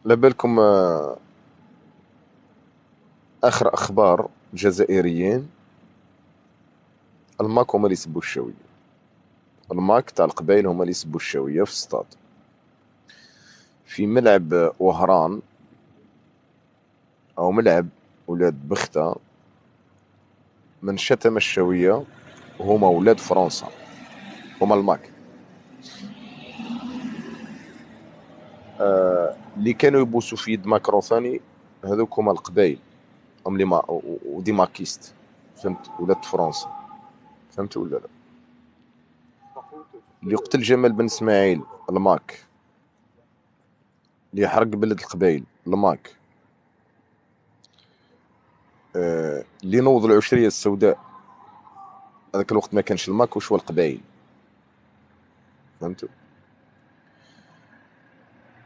على بالكم اخر اخبار الجزائريين، الماك هما اللي يسبوا الشاويه، الماك تاع القبائل هما اللي يسبوا الشاويه في السطاد في ملعب وهران او ملعب ولاد بختة. من شتم الشاويه هما ولاد فرنسا، هما الماك اللي كانوا يبوسوا في يد ماكرون ثاني، هذوك هما القبائل، هم les ما و des makistes، فهمت؟ ولاد فرنسا، فهمت ولا لا؟ اللي قتل جمال بن اسماعيل الماك، اللي حرق بلد القبائل الماك، اللي نوض العشريه السوداء هذاك الوقت ما كانش الماك، وش هو القبائل، فهمتوا؟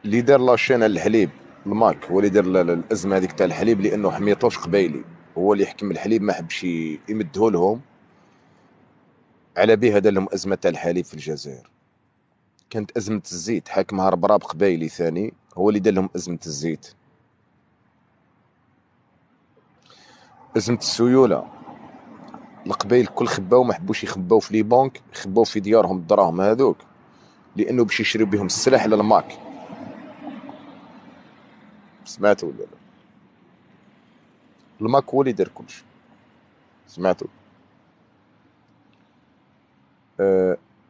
اللي دار la chaîne على الحليب الماك، هو اللي دار الازمة هذيك تاع الحليب، لانه حميطوش قبايلي هو اللي حكم الحليب، ما حبش يمده لهم، على بها دار لهم ازمة تاع الحليب في الجزائر. كانت ازمة الزيت حاكمها ربراب قبايلي ثاني، هو اللي دار لهم ازمة الزيت. ازمة السيولة، القبايل كل خباو، ما حبوش يخباو في les banques، خباو في ديارهم الدراهم هذوك، لانه باش يشريو بهم السلاح للماك. سمعتوا ولا لا؟ الماك هو اللي دار كلشي، سمعتوا؟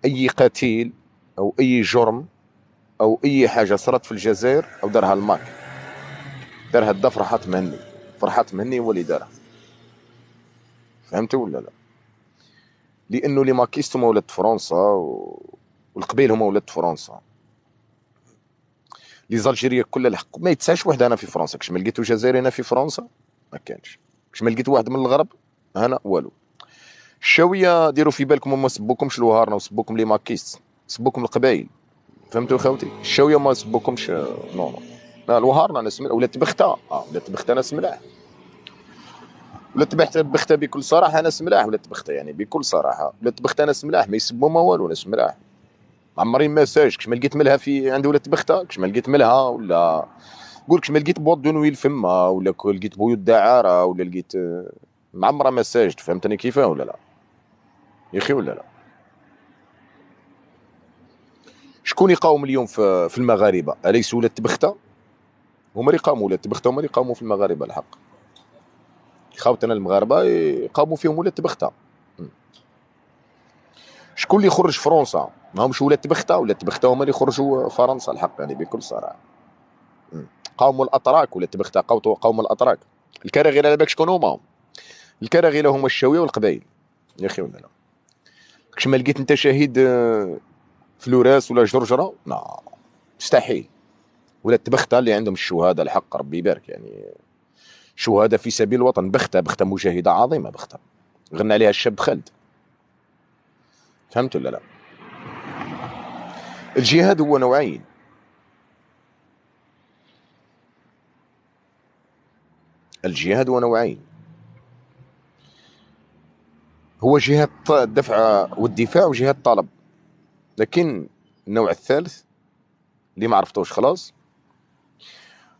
اي قتيل او اي جرم او اي حاجة صارت في الجزائر او دارها الماك، دارها الدا فرحات مهني، فرحات مهني هو اللي دارها، فهمتوا ولا لا؟ لانه les makistes هما ولاد فرنسا والقبيل هما ولاد فرنسا. les Algériens كل الحق ما يتساش واحد هنا في فرنسا، كش ما لقيتو جزائري هنا في فرنسا ما كانش، كش ما لقيت واحد من الغرب هنا والو. الشاويه ديروا في بالكم ما سبوكمش الوهارنا وسبوكم les makistes، سبوكم القبايل، فهمتوا خوتي؟ الشاويه ما سبوكمش، non non، لا الوهارنا ناس ملاح، ولات بخته، ولات بخته ناس ملاح، ولات بخته بكل صراحة ناس ملاح، ولات بخته يعني بكل صراحة ولات بخته ناس ملاح، ما يسبوا ما والو، ناس ملاح معمرين مساج. كش ما لقيت ملها في عند ولاد بخته، كش ما لقيت ملها ولا قول كش ما لقيت boîte de nuit الفما، ولا لقيت بيوت دعاره، ولا لقيت معمره مساج، فهمتني كيفاه ولا لا يا اخي ولا لا؟ شكون يقاوم اليوم في المغاربة؟ اليس ولاد بخته؟ هما اللي قاموا ولاد بخته، هما اللي قاموا في المغاربة الحق، خاوتنا المغاربة يقاوموا فيهم ولاد بخته. شكون اللي خرج فرنسا؟ ماهمش ولاد بخته، ولاد بخته هما اللي خرجوا فرنسا الحق يعني بكل صراحة. قاوموا الاتراك ولاد بخته، قاوموا الاتراك. الكراغيله على بالك شكون هما؟ الكراغيله هما الشاويه والقبايل يا اخي ولا لا؟ كش ما لقيت انت شهيد فلوراس ولا جرجره؟ لا مستحيل. ولاد بخته اللي عندهم الشهادة الحق ربي يبارك، يعني شهادة في سبيل الوطن. بخته، بخته مجاهدة عظيمة، بخته غنى عليها الشاب خالد، فهمت ولا لا؟ الجهاد هو نوعين، الجهاد هو نوعين، هو جهاد الدفع والدفاع وجهاد الطلب. لكن النوع الثالث اللي ما عرفتوش خلاص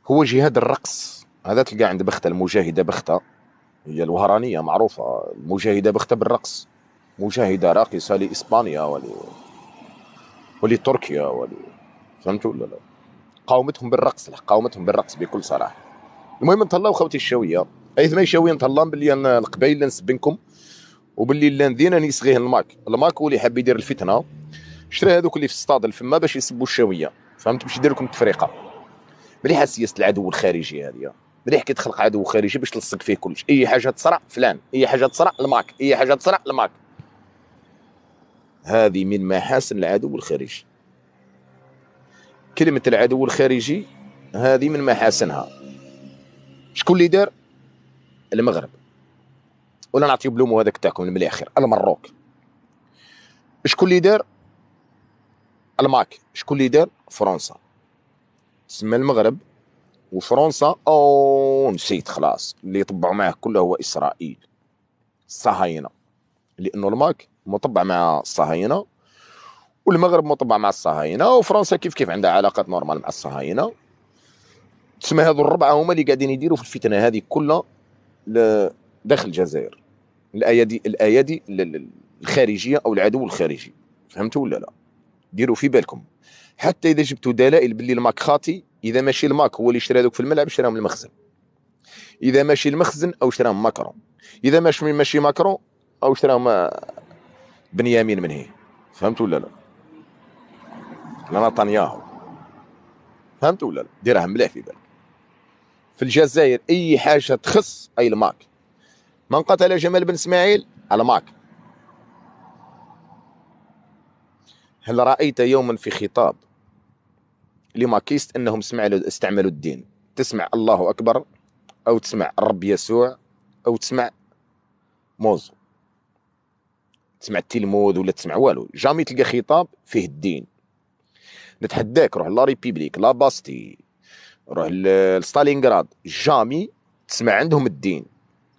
هو جهاد الرقص. هذا تلقى عند بختة، المجاهدة بختة هي الوهرانية معروفة، المجاهدة بختة بالرقص، مجاهدة راقصة لإسبانيا ولتركيا فهمتوا ولا لا؟ قاومتهم بالرقص، قاومتهم بالرقص بكل صراحة. المهم نتهلاو خوتي الشاوية، أي ثما شاوية نتهلاو باللي أنا القبايل اللي نسبنكم، وباللي اللي ندينا نيسغيه الماك، الماك هو اللي حاب يدير الفتنة، شرا هذوك اللي في السطاد الفما باش يسبوا الشاوية، فهمت؟ باش يدير لكم التفرقة. مليحة سياسة العدو الخارجي هذه، مليح كي تخلق عدو خارجي باش تلصق فيه كلش، أي حاجة تصرع فلان، أي حاجة تصرع الماك، أي حاجة تصرع الماك. هذه من محاسن العدو الخارجي. كلمة العدو الخارجي هذه من محاسنها. شكون اللي دار؟ المغرب. ولا نعطيو بلومو هذاك تاعكم المليح خير، المروك. شكون اللي دار؟ الماك. شكون اللي دار؟ فرنسا. تسمى المغرب وفرنسا. او نسيت خلاص، اللي يطبعوا معاه كله هو اسرائيل، الصهاينة، لانه الماك مطبع مع الصهاينة والمغرب مطبع مع الصهاينة، وفرنسا كيف كيف عندها علاقات normales مع الصهاينة. تسمى هذو الربعه هما اللي قاعدين يديروا في الفتنة هذه كلها داخل الجزائر، الايادي الخارجية او العدو الخارجي. فهمتوا ولا لا؟ ديروا في بالكم، حتى اذا جبتوا دلائل باللي الماك خاطي، اذا ماشي الماك هو اللي شرا دوك في الملعب، شراهم المخزن. اذا ماشي المخزن او شراهم ماكرون، اذا ماشي ماكرون او شراهم بنيامين من هي. فهمتوا ولا لا؟ لا نتنياهو. فهمتوا ولا لا؟ ديرها مليح في بالك. في الجزائر اي حاجة تخص اي الماك. من قتل جمال بن اسماعيل؟ الماك. هل رايت يوما في خطاب les makistes انهم استعملوا الدين؟ تسمع الله اكبر او تسمع الرب يسوع او تسمع موزو، تسمع التلمود ولا تسمع والو، jamais تلقى خطاب فيه الدين. نتحداك روح la République، la Bastille، روح لستالينغراد، jamais تسمع عندهم الدين.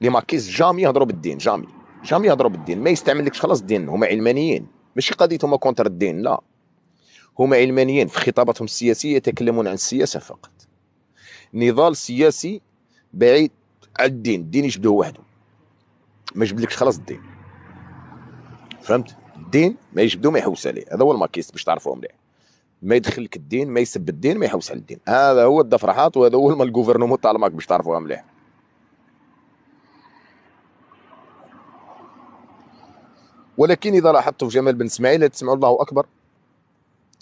les makistes jamais يهضروا بالدين، jamais jamais يهضروا بالدين، ما يستعملكش خلاص الدين. هما علمانيين، ماشي قضيتهم contre الدين، لا، هما علمانيين في خطاباتهم السياسية، يتكلمون عن السياسة فقط. نضال سياسي بعيد عن الدين، الدين يجبدوه وحده، ما يجبدلكش خلاص الدين. فهمت؟ الدين ما يجبدو ما يحوس عليه. هذا هو ال makiste باش تعرفوه مليح. ما يدخلك الدين، ما يسب الدين، ما يحوس على الدين. هذا هو الدفرحات وهذا هو ال gouvernement تاع الماك باش تعرفوها مليح. ولكن اذا لاحظتوا في جمال بن اسماعيل تسمعوا الله اكبر،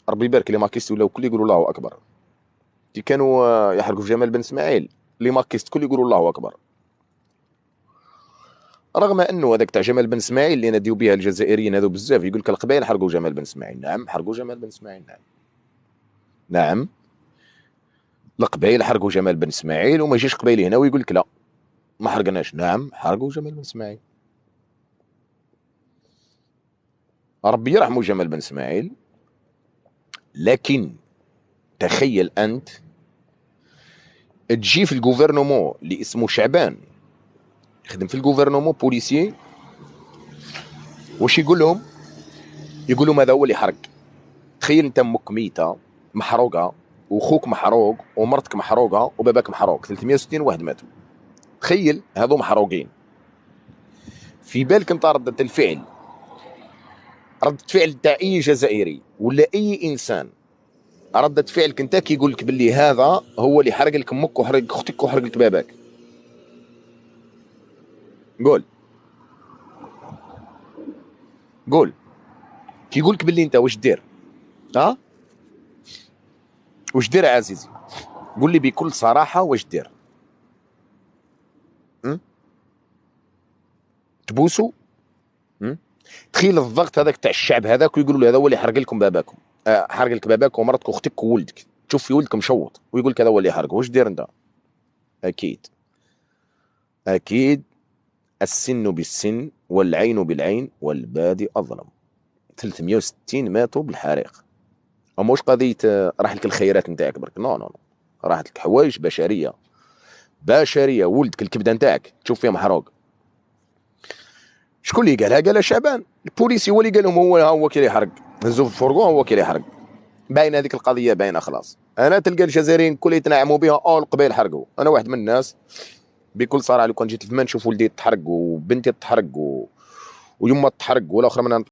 ربي يبارك les makistes ولاو كل يقولوا الله اكبر. كي كانوا يحرقوا في جمال بن اسماعيل les makistes كل يقولوا الله اكبر، رغم انه هذاك تاع جمال بن اسماعيل اللي ناديو بها الجزائريين هذو بزاف، يقول لك القبائل حرقوا جمال بن اسماعيل. نعم حرقوا جمال بن اسماعيل، نعم نعم القبائل حرقوا جمال بن اسماعيل، وما يجيش قبيلي هنا ويقول لك لا ما حرقناش. نعم حرقوا جمال بن اسماعيل، ربي يرحمه جمال بن اسماعيل. لكن تخيل انت تجي في ال gouvernement اللي اسمه شعبان، يخدم في ال gouvernement policier، واش يقول لهم؟ يقول لهم هذا هو اللي حرق. تخيل انت امك ميته محروقة وخوك محروق ومرتك محروقة وباباك محروق، 360 واحد ماتوا. تخيل هذو محروقين. في بالك انت ردة الفعل، ردة فعل تاع اي جزائري ولا اي انسان، ردة فعلك انت كيقول لك باللي هذا هو اللي حرق لك امك وحرق اختك وحرق لك باباك. قول قول، كيقول لك باللي انت واش دير؟ ها واش دير عزيزي؟ قول لي بكل صراحة واش دير؟ تبوسو؟ تخيل الضغط هذاك تاع الشعب هذاك ويقولوا له هذا هو اللي حرق لكم باباكم، حرق لك باباك ومرتك واختك وولدك، تشوف في ولدك مشوط ويقول لك هذا هو اللي حرق، واش دير انت؟ اكيد اكيد السن بالسن والعين بالعين والبادئ اظلم. 360 ماتوا بالحريق. ماهوش قضية راح لك الخيرات نتاعك برك، non non non، راحت لك حوايج بشرية بشرية، ولدك الكبده نتاعك تشوف فيه محروق. شكون اللي قالها؟ قالها شعبان البوليسي هو اللي قال لهم، هو كي يحرق، هزوه في ال fourgon هو كي يحرق. باينة هذيك القضية، باينة خلاص. انا تلقى الجزائريين كل يتنعموا بها، او القبائل حرقوا. انا واحد من الناس بكل صراحة لو كان جيت فما نشوف ولدي تحرق وبنتي تحرق ويما تحرق ولا اخرى من